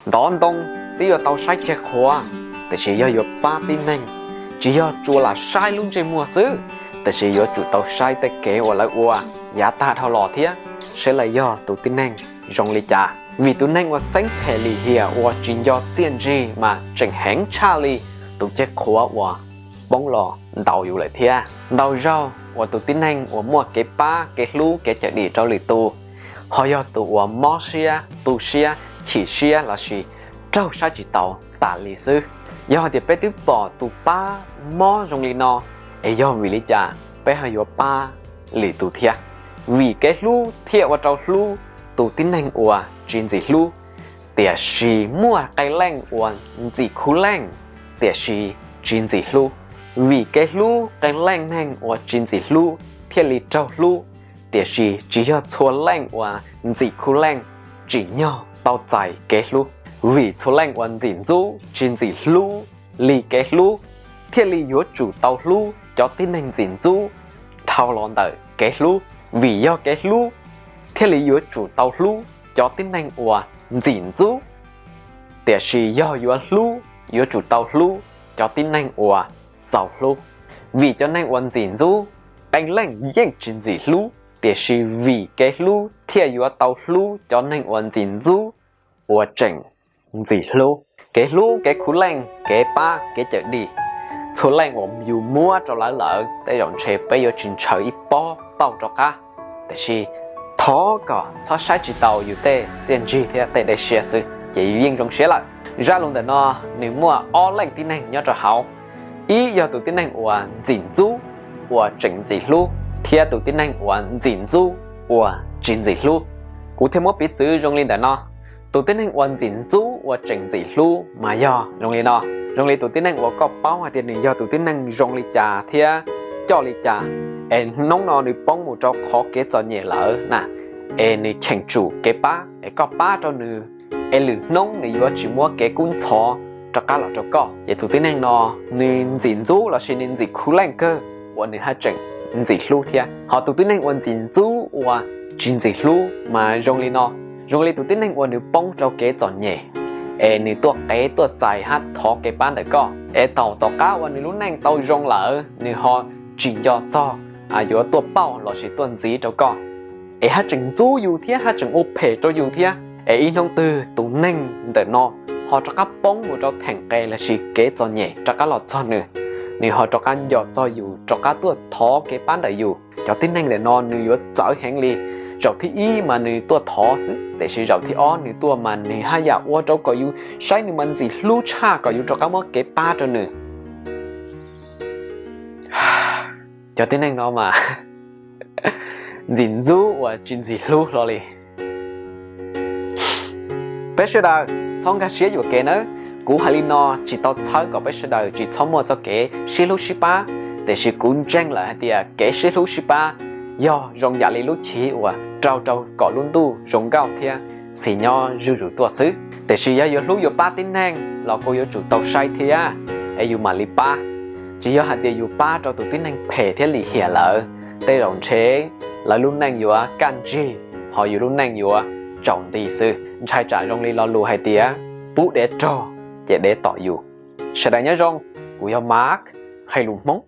Ntov ntoo twb yuav tau saib kiag qhuav, tiam sis yog yuav pab tib neeg, tsis yog tsuas lam saib lub ntsej muag xwb, tiam sis yuav tsum tau saib tej kev uas lawv ua yav tag dhau los thiab, saib lawv yog tus tib neeg zoo li cas. Vim tus neeg uas xeeb them lim hiam uas tsis nco txiaj ntsig mas tseem heev tshaj li tus ceg qhuav uas poob los ntaus yus lawm thiab. Ntau zaug uas tus tib neeg uas muaj kev pab kev hlub kev cawm dim rau lwm tus, ho yog tus uas mob siab tu siab chim siab lossis raug saib tsis taus tas li xwb. Yog hais tias peb twb pom tus pab mob zoo li no, es yog vim li cas peb ho yuav pab lwm tus thiab? Vim kev hlub thiaj ua rau hlub tus tib neeg uas tsis ntxim hlub, tiam sis muaj qee leej uas ntxim khuv leej tiam sis tsis ntxim hlub. Vim kev hlub qee leej neeg uas tsis ntxim hlub thiaj li raug hlub, tiam sis tsis yog txhua leej uas ntxim khuv leej tsim nyog tau txais kev hlub. Vim txhua leej uas ntxim ntxub tsis ntxim hlub li kev hlub, thiaj li yuav tsum tau hlub cov tib neeg ntxim ntxub dhau los ntawm kev hlub. Vim yog kev hlub thiaj li yuav tsum tau hlub cov tib neeg uas ntxim ntxub, tiam sis yog yuav hlub yuav tsum tau hlub cov tib neeg uas txaus hlub. Vim cov neeg uas ntxim ntxub qee leej yeej tsis ntxim hlub, tiam sis vim kev hlub thiaj yuav tau hlub cov neeg uas ntxim ntxub uas tseem ntxim hlub. Kev hlub kev khuv leej kev pab kev cawm dim, txhua leej uas yus muab rau lawv lawm tej zaum ntshe peb yuav tsis ntshaw ib pob pauj rov qab. Tiam sis thov kom txhob saib tsis taus yus tej txiaj ntsig thiab tej dej siab xwb ces yus yeej zoo siab lawm. Zaj lus ntawm no nws muaj ob leej tib neeg nyob rau hauv. Ib yog tus tib neeg uas ntxim ntxub uas tseem ntxim hlub, thiab tus tib neeg uas ntxim ntxub uas tsis ntxim hlub. Kuv thiaj muab piv txwv zoo li ntawm no. Tus tib neeg uas ntxim ntxub uas tseem ntxim hlub mas yog zoo li no. Zoo li tus tib neeg uas koj paub hais tias nws yog tus tib neeg zoo li cas thiab coj li cas, es hnub no nws poob mus rau qhov kev txom nyem lawm na, es nws cheem tsum kev pab es koj pab rau nws, es lwm hnub nws yuav tsis muab kev kub ntxhov rov qab los rau koj. Ces tus tib neeg no nws ntxim ntxub lossis nws ntxim khuv leej kawg uas nws haj tseem ntxim hlub thiab. Ho tus tib neeg uas ntxim ntxub uas tsis ntxim hlub mas zoo li no. Zoo li tus tib neeg uas nws poob rau kev txom nyem, es nws tuaj qev tuaj txais hab thov kev pab ntawm koj, es thaum tom qab uas nws lub neej tau zoo lawm nws ho tsis nco txog yuav tuaj pauj lossis tuaj ntxiv rau koj, es haj tseem ntxub yus thiab haj tseem ua phem rau yus thiab. Es ib hnub twg tus neeg ntawm no ho rov qab poob mus rau theem qe lossis kev txom nyem rov qab los txog nws, nws ho rov qab nco txog yus rov qab tuaj thov kev pab ntawm yus. Cov tib neeg ntawm no nws yuav txawv heev li. Zaum thib ib mas nws tuaj thov xwb, tiam sis zaum thib ob nws tuaj mas nws haj yam ua rau kom yus saib nws mas ntxim hlub tshaj kom yus rov qab muab kev pab rau nws. Cov tib neeg no mas ntxim ntxub uas tsis ntxim hlub hlo li. Peb sawv daws txhob nkag siab yuam kev nawb. Kuv hais li no tsis tau txhawb kom peb sawv daws tsis txhob muaj txoj kev sib hlub sib pab, tiam sis kuv ntseeg lawm hais tias kev sib hlub sib pab yog zoo yam li lub chiv uas rau rau kom lub ntuj zoo nkauj thiab xis nyob zuj zus tuaj xwb. Tiam sis yog yuav hlub yuav pab tib neeg los kuj yuav tsum tau saib thiab, es yus mam li pab. Tsis yog hais tias yus pab rau tus tib neeg phem thiab lim hiam lawm, tej zaum ntshe lawv lub neej yuav kaj ntsig, ho yus lub neej yuav tsaus nti xwb. Ntshai tsam zoo li lo lus hais tias pub dev rog ces dev tom yus. Sawv daws nyob zoo, kuv yog Mark, hais lus Hmoob.